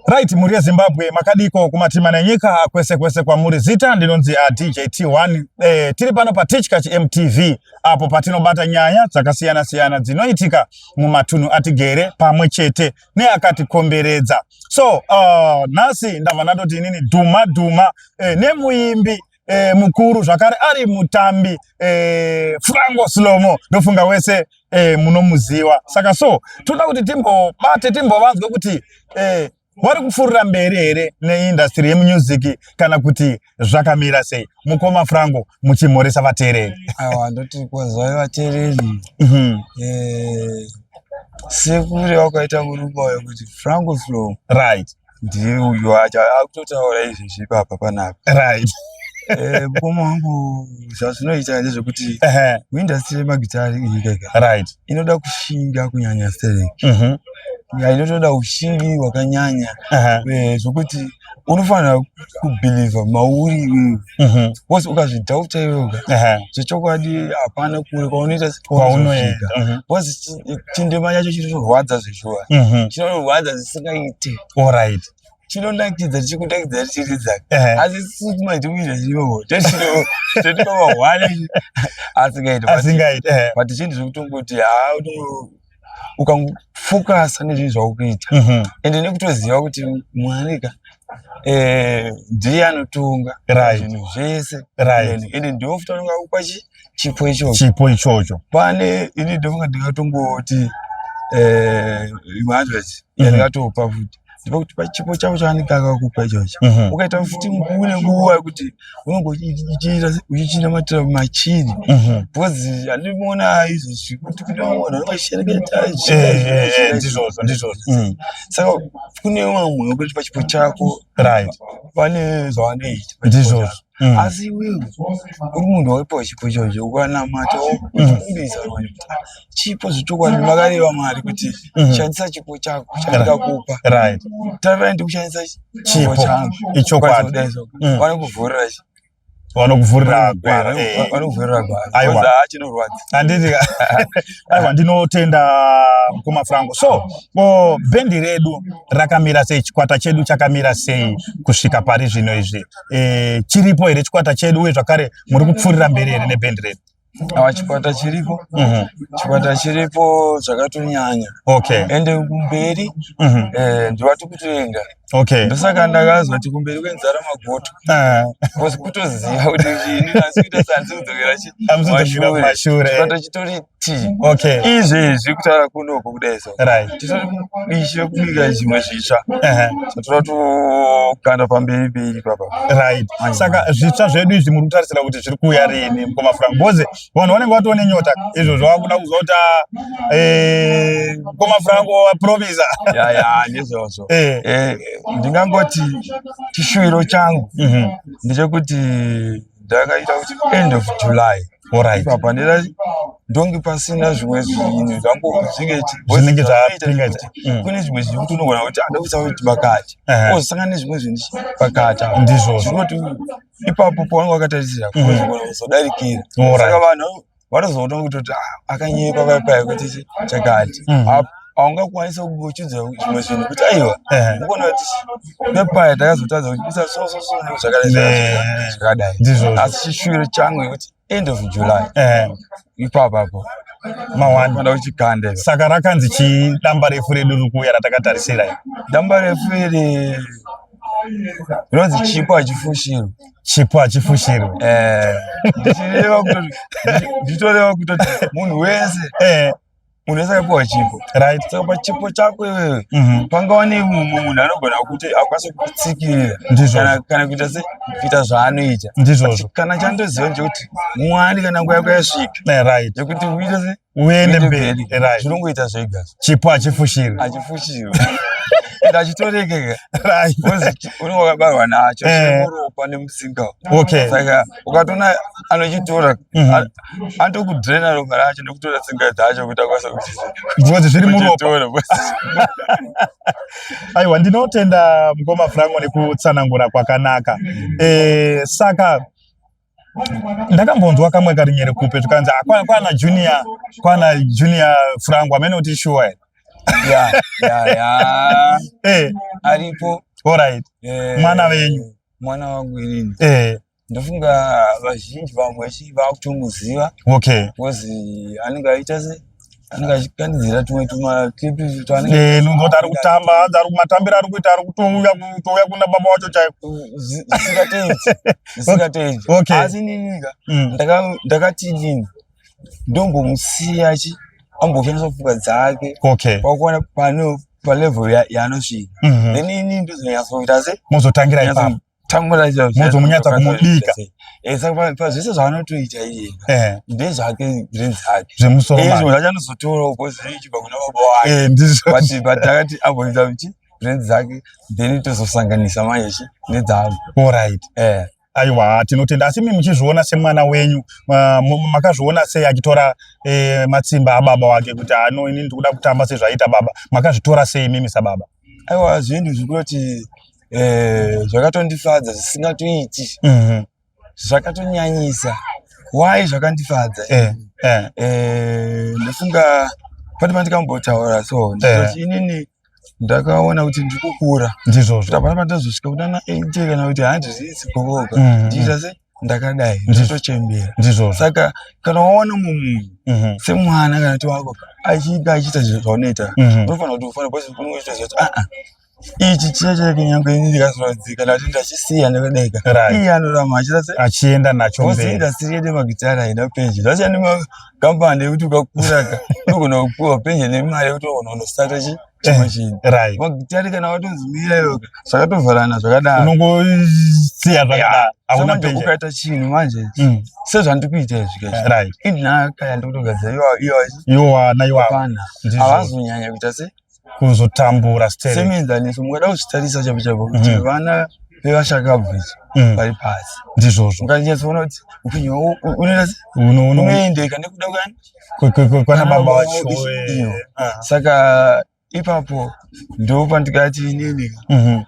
Right, mhuri yeZimbabwe makadiko kumatima nenyika kwese kwese kwamuri. Zita ndinonzi DJ T1. Tiri pano paTichkach MTV apo patinobata nyaya dzakasiyana siyana dzinoitika mumatunhu atigere pamwe chete neakatikomberedza. So nhasi ndabva ndatoti inini dhuma dhuma nemuimbi mukuru zvakare ari mutambi Franco Slomo, ndofunga wese munomuziva. Saka so toda kuti timbobate timbovanzwe kuti vari kupfuurira mberi here neindustry yemusic kana kuti zvakamira sei. Mukoma Franco, muchimhoresa vateereri. Aiwa, ndoti kwazvai vateereri. Sekureva kwaita murume uyo kuti Franco Slow ndiye uyu wacho akutotaura izvezvi ipapa panapa. Mukoma wangu, zvazvinoita ndezvekuti muindustry yemagitari iyi kaka inoda kushinga kunyanya stereki. Ya, inotoda ushingi hwakanyanya zvokuti unofanira kubhilivha mauri iwewe because ukazvidhauta iwewe zvechokwadi hapana kure kwaunoita kwaunoenda. Because chindema chacho chinotorwadza zveshuwa, chinorwadza zvisingaite. Chinonakidza, tichikunakidza tichiridza, asi isusu manje kuita chinowo totinomahwani asingaiti. Asingaiti. But chinhu zvekutongoti haa, ukangofokasa nezvinhu zvaukuita ende nekutoziva kuti Mwari ka ndiye anotonga zvinhu zvese ende ndiwo futi anonga akupa chipo ichocho. Chipo ichocho. Pane ini ndofunga ndingatongoti imwe advert yandingatopa futi ndepekuti pachipo chako chaanenge akakupa ichocho, ukaita futi une nguva yekuti unonge uchichinamatira machiri because handimuona izvozvi kuti kune vamwe vanhu vanenge vachishereketa. Ndizvozvo, ndizvozvo. Saka kune vamwe wekuti pachipo chako pane zvavanoita pachipo Ndizvozvo. chako. Asi iwewe uri munhu waipiwa chipo ichocho, ukanamata uchikumbisa kuti chipo zvechokwadi makareva Mwari kuti shandisa chipo chako chandikakupa, tarirai ndikushandisa chipo Chipo. changu. Ichokwadi. Kudai so vanokuvhurira Vanokuvhurira gwara. Vanokuvhurira gwara. Aiwa. Because haa, chinorwadza. Handiti? Aiwa, ndinotenda mukoma Franco. So bhendi redu rakamira sei? Chikwata chedu chakamira sei kusvika pari zvino izvi? Chiripo here chikwata chedu, uye zvakare muri kupfuurira mberi here nebhendi redu? Awa, chikwata chiripo. Chikwata chiripo zvakatonyanya. Ende kumberi ndivati kutoenda. Ndosaka ndakazoti kumberi kwenzara magoto because kutoziva kuti ini nhasi kuita sanzi kudzokera Hamusi kumashure. Chikwata chitori ti izvezvi kutaura kunoko kudai so titori bishi rekubika zvimwe zvitsva zvatoda tokanda pamberi mberi papa. Right, saka zvitsva zvedu izvi muri kutarisira kuti zviri kuuya rini, mukoma Franco? Because vanhu vanenge vatoo nenyota izvozvo, vakuda kuzwa kuti mukoma Franco vapromisa. Ya, ndizvozvo. Ndingangoti chishuwiro changu ndechekuti ndakaita kuti end of July ipapa ndida ndonge pasina zvimwe zvinhu zvangu zvinge Zvinenge zvapingaidza. Kune zvimwe zvinhu kuti unogona kuti ada kuisa kuti pakati, ozosangana nezvimwe zvinhu pakati apo. Ndizvozvo. Zvinoti ipapo paunenge wakatarisira unozogona kuzodarikira. Saka vanhu vanozoona kutoti, "Ah, akanyepa paipai kuti chakati." Haungakwanisi kuchudza zvimwe zvinhu kuti aiwa, ukona kuti pepaya takazotadza kuchibisa so so so zvakadai, zvakadai. Ndizvozvo. Asi chishuwiro changu yekuti end of July ipapapo Mawani. fanda kuchikanda. Saka rakanzi chii damba refu redu riri kuuya ratakatarisira iri? Damba refu iri rinonzi Chipo Hachifushirwi. Chipo Hachifushirwi. Ndichireva kutoti ndichitoreva kutoti munhu wese munhu wese akapiwa chipo. Saka pachipo chako iwewe pangava nemumwe munhu anogona kuti akwanise kukutsikirira kana kuita se kuita zvaanoita. Ndizvozvo. Kana chandoziva ndechekuti Mwari kana nguva yako yasvika yekuti uite se uende mberi, zvinongoita zvega. Chipo hachifushirwi. Hachifushirwi ende achitorekeka because unenge wakabarwa nacho, muropa nemusinga. Saka ukatoona anochitora anotokudhirena ropa racho nekutora tsinga dzacho kuti akwanise Because zviri muropa. kuchitora. Aiwa, ndinotenda mukoma Franco nekutsanangura kwakanaka. Saka ndakambonzwa kamwe karinyere kupe zvikanzi, "Ah, kwana Junior, kwana Junior Franco." Amene kuti shuwa here? Ya, ya, ya. Eh, Aripo. alright. Eh, Mwana wenyu. Mwana wangu inini. Eh, Ndofunga vazhinji vamwe chi vakutomuziva okay. because anenge aita se anenge achikandidzira tumwe tumaclip twaanenge Eh, nonzwa kuti ari kutamba, hanzi ari matambiro ari kuita ari kutouya kutouya kuna baba wacho chaiko. Zvisingatoiti. Zvisingatoiti. Okay. Asi ininika ndakati inini ndombomusiya chi amboshandisa pfungwa dzake Okay. pakuona pane palevel yaanosvika. Then inini ndozonyatsoita se Mozotangira ipapo. tambura Mozomunyatsa kumubika. Saka pazvese zvaanotoita iye ndezvake brain dzake. Zvemusoro Iye make. zvimwe zvacho anozotorawo because zvichibva kuna baba wake. Ndizvo. But takati amboita kuti brain dzake then tozosanganisa manje chi nedzangu. Alright. Aiwa, tinotenda. Asi imi muchizviona semwana wenyu, makazviona sei achitora matsimba ababa wake kuti ano ini ndikuda kutamba sezvaita baba? Makazvitora sei imimi sababa? Aiwa, zvinhu zvekutoti zvakatondifadza zvisingatoiti. Zvakatonyanyisa. Why zvakandifadza? Ndofunga pane pandikambotaura so ndinoti inini ndakaona kuti ndiri kukura. Ndizvozvo. Kuti hapana pandazosvika kunana 80 kana kuti handizvisi gogoka. Ndichiita se ndakadai nditochembera. Ndizvozvo. Saka kana waona mumwe munhu semwana kana kuti wako achiita achiita zvinhu zvaunoita, unofanira kuti ufane because unoita zvoti ichi chiya chake nyangwe ini ndikazoradzika ndati ndachisiya ndakadai ka. Iye anoramba achiita se achienda nacho Because mberi. industry yedu yemagitare haina pension. Zvasiyana nemakambani ekuti ukakura ka unogona kupiwa pension nemari yekuti unogona kundostarta chimwe chinhu. Magitare kana watonzi mira iwe ka zvakatovharana zvakadaro. Unongosiya zvakadaro. Hauna Manje pension. ukaita chinhu manje sezvandiri kuita izvi ka. Inhaka yandiri kutogadzira iwa Iwo wana iwawo. Hapana. Ndizvo. Havazonyanya kuita se kuzotambura sterek. Semuenzaniso mungada kuzvitarisa chaipo chaipo kuti vana vevashakabvu ichi vari pasi. Ndizvozvo. Mukanyatsoona kuti upenyu hwavo unoita se unoendeka nekuda kwani? Kwana baba Baba wacho. wacho, iyo. Saka ipapo ndo pandikati inini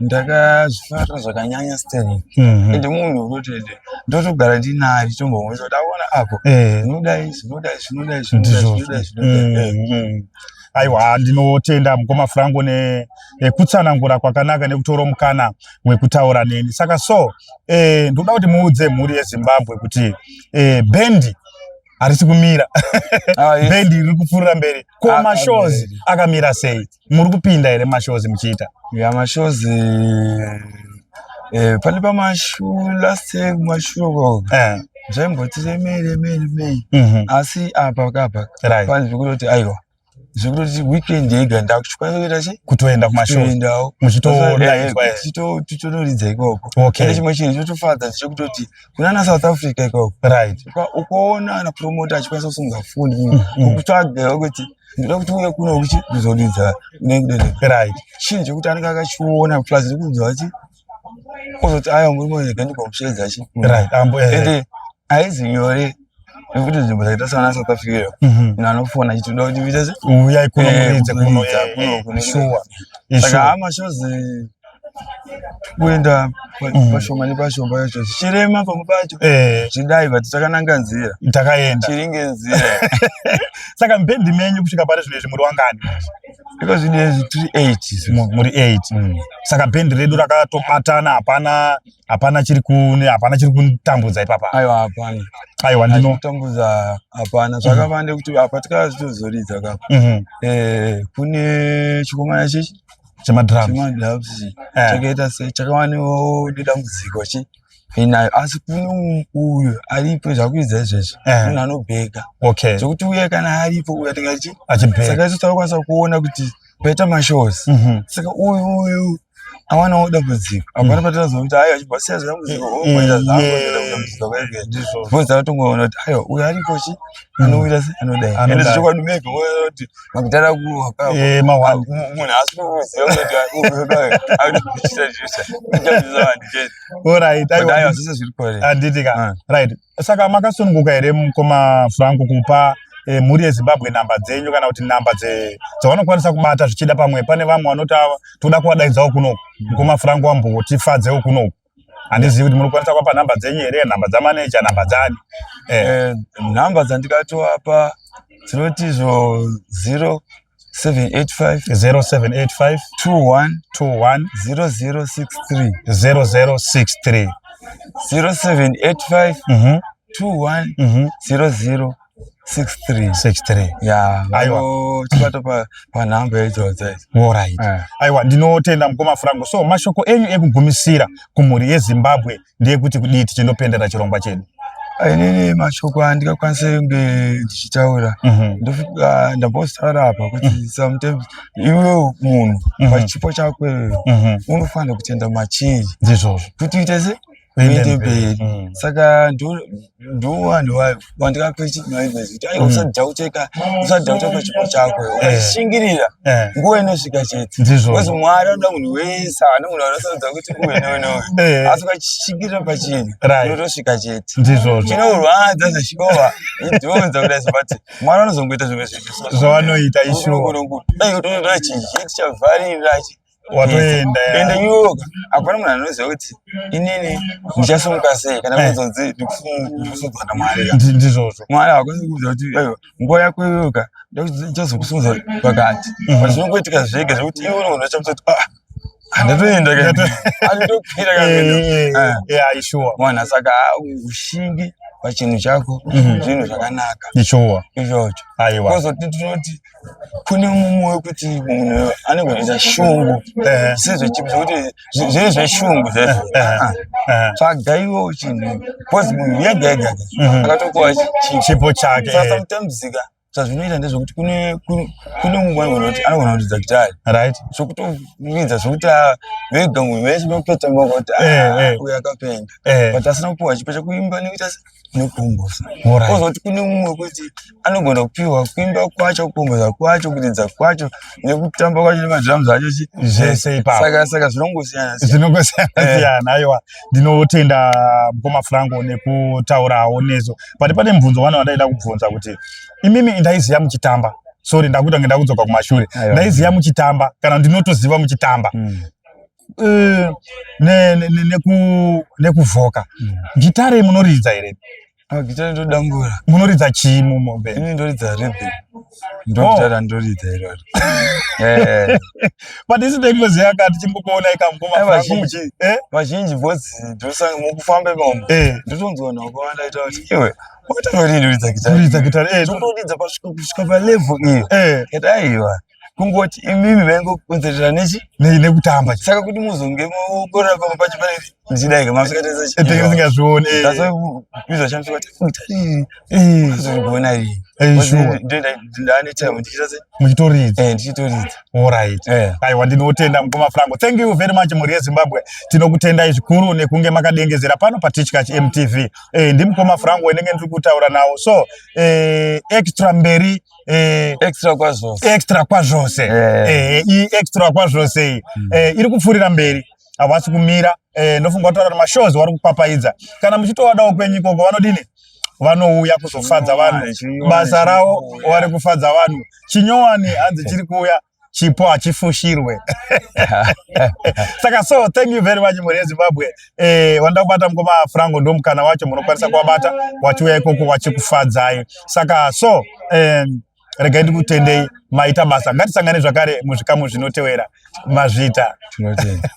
ndakazvifarira zvakanyanya sterek. Ende munhu unoti ende ndotogara ndinaye ndichimbomuudza kuti aona apo zvinodai zvinodai zvinodai zvinodai Ndizvozvo. zvinodai zvinodai. Aiwa, ndinotenda mukoma Franco nekutsanangura kwakanaka nekutora mukana wekutaura neni. Saka so ndinoda kuti muudze mhuri yeZimbabwe kuti bhendi harisi kumira. Yes. Bhendi riri kupfuurira mberi. Ko mashows mberi. akamira sei? Muri kupinda here mashows muchiita? Ya, mashows pane pamashu last year kumashure uko zvaimboti remei remei remei. Asi apa kapa pane zvekutoti aiwa zvekutoti weekend yega ndakuchikwanisa kuita chi Kutoenda kumashows. Kutoendawo. Muchitodaidzwa. Tichitonoridza ikoko. Ende chimwe chinhu chotofadza ndechekutoti kunana South Africa ikoko. Ukaona ana promoter achikwanisa kusimudza foni kukutsvaga kuti ndoda kuti uye kuno kuchi kuzoridza nekudai. Chinhu chekuti anenge akachiona plus nekuudza kuti ozoti aya murume rega ndimbomusheedza chi. Ambo, Ende haizi nyore nekuti nzvimbo dzakaita sana South Africa munhu anofona achiti uda kuti uite se Uyai kuno muridze kuno, kunoridza kuno, kuno. Sure. Saka mashows kuenda pashoma nepashoma pacho zvichirema pamwe pacho zvidai, but takananga nzira. Takaenda. Chiringe nzira. Saka mubhendi menyu kusvika pari zvino izvi muri wangani? Iko zvino izvi tiri 8. Muri 8. Saka bhendi redu rakatobatana, hapana chiri kune, hapana chiri kutambudza ipapa. Aiwa, hapana. Aiwa, ndino kutambudza hapana. Zvakava ndekuti apa tikazitozoridza kapa. Kune chikomana chichi Chemadrums. Chemadrums. Chakaita se chakawaniwo nedambudziko chi inayo, asi kune uyu aripo zvakuridza izvezvi munhu anobheka. Zvekuti uye kana aripo uyu atingachi Achibheka. Saka isu takakwanisa kuona kuti paita mashows. Saka uyu awanawo dambudziko hapana patinozoona kuti aiwa chibva siya dambudziko omboita zvako dambudziko kweke. Ndizvo. Because takatongoona kuti aiwa uyu aripo chi anoita se anodai. Anodai. Ende zvechokwadi mega woona kuti magitara akurohwa papo. Mahwani. Munhu haasi kuziva kuti anochita chita kuchamisa vanhu chete. Alright, But aiwa. aiwa zvese zviri correct. Handiti ka. Right. Saka makasununguka here mukoma Franco kupa mhuri yeZimbabwe namba dzenyu kana kuti namba dzavanokwanisa kubata zvichida pamwe pane vamwe vanoti ava toda kuvadaidzawo kunoku mukoma Franco wambotifadzewo kunoku? Handizivi kuti munokwanisa kuapa namba dzenyu here, namba dzamaneja, namba dzani? Nhamba dzandikatovapa dzinoti izvo 0 785 0785 21 21 0063 0063 0785 21 0063 63 ya Aiwa. tibata panhamba idzodzo idzi Alright. Aiwa, ndinotenda mukoma Franco. So mashoko enyu ekugumisira kumhuri yeZimbabwe ndeyekuti kudii tichindopendera chirongwa chedu? Inini mashoko andingakwanisa kunge ndichitaura, ndambotaura apa kuti sometimes iwe munhu pachipo chako iwewe unofanira kutenda machiri Ndizvozvo. kuti uite se Uende uende mberi. mberi. Saka ndo vanhu vandingakuti kuti aiwa, usadhauteka, usadhauta pachipo chako, ukachishingirira nguva inosvika chete. Ndizvozvo. Because Mwari anoda munhu wese, haana munhu anosarudza kuti uyu neuyu neuyu, asi ukachishingirira pachinhu unotosvika chete. Ndizvozvo. Chinorwadza zvechikova idhonza kudai so, but Mwari anozongoita zvimwe zvinhu Zvavanoita ishuwa. Dai utotora chinhu chichavharira Watoenda. Ende iwoka hapana munhu anoziva kuti inini ndichasimuka sei kana kuzonzi ndikusunzwa naMwari ka. Ndizvozvo. Mwari haakwanisi kuudza kuti aiwa, nguva yako iyoka ndichazokusimudza pakati, but zvinongoitika zvega zvekuti iwe unogona kuchamisa kuti ah, handatoenda anditokwira. Yeah, ishuwa. Mwana, saka ushingi pachinhu chako zvinhu zvakanaka. Ishuwa. Izvozvo. Aiwa. Kozoti tinoti kune mumwe wekuti munhu anenge achiita shungu sezvechipo zvekuti zviri zveshungu zvezvo. Tsvaga iwewo chinhu, because munhu yega yega akatopuwa chipo. Chipo chake. Saka sometimes ka zvazvinoita ndezvekuti kune mumwe anogona kuti anogona kuridza gitari zvokutoridza zvokuti ah, vega munhu vese vanopeta maoko kuti "Ah, uyu akapenga," but asina kupiwa chipo chekuimba nekuita nekukombosa. Kozoti kune mumwe wekuti anogona kupiwa kuimba kwacho, kukomboza kwacho, kuridza kwacho, nekutamba kwacho, nemadrums acho Zvese ipapo. Saka zvinongosiyana siyana. Zvinongosiyana siyana. Aiwa, ndinotenda mukoma Franco nekutaurawo nezo, but pane mubvunzo wana wandaida kubvunza kuti imimi ndaiziva muchitamba, sorry, ndakuita kunge ndakudzoka kumashure. Aiwa. Ndaiziva muchitamba, kana ndinotoziva muchitamba nekuvhoka gitare. Munoridza here? Ah, gitare ndodambura. Munoridza chii mumombe? Ini ndoridza rhythm, ndo gitare randoriridza iroro. But isi taingoziva ka tichimbokuonai kamukoma Aiwa, Franco zhinji. muchi eh? Vazhinji bozi ndosanga mukufamba imomo ndotonzwa vanhu vakawanda ita kuti iwe wakatanga kuti ndoridza gitare. Kuridza gitare, Ndotoridza pasvika kusvika palevel iyo. Kati aiwa, kungoti imimi vaingokonzerera nechi Nekutamba. Saka kuti muzonge mukora pamwe pacho pane ndichidai Tinge tisingazvioni. Izvo shamisa kuti gitare azorigona rii. Ndane time ndichiita se Muchitoridza. Eh, ndichitoridza. Alright. Aiwa, ndinotenda mukoma Franco. Thank you very much, mhuri yeZimbabwe. Tinokutendai zvikuru nekunge makadengezera pano paTichkach MTV. Ndimukoma Franco inenge ndiri kutaura nawo. So extra mberi Extra kwazvose. Extra kwazvose. Iyi extra kwazvose iyi iri kupfuurira mberi, havasi kumira. Ndofunga kutaura kuti mashows vari kupapaidza. Kana muchitovadawo kwenyu ikoko, vanodini? Vanouya kuzofadza vanhu. Chinyowani. Basa ravo Chiri vari kufadza vanhu. Chinyowani hanzi chiri kuuya, chipo hachifushirwe. Saka so thank you very much, mhuri yeZimbabwe. Wanda kubata mukoma Franco, ndo mukana wacho munokwanisa kuvabata wachiuya ikoko wachikufadzai. Saka so regai ndikutendei, maita basa. Ngatisangane zvakare muzvikamu zvinotevera. Mazvita. Tinotenda.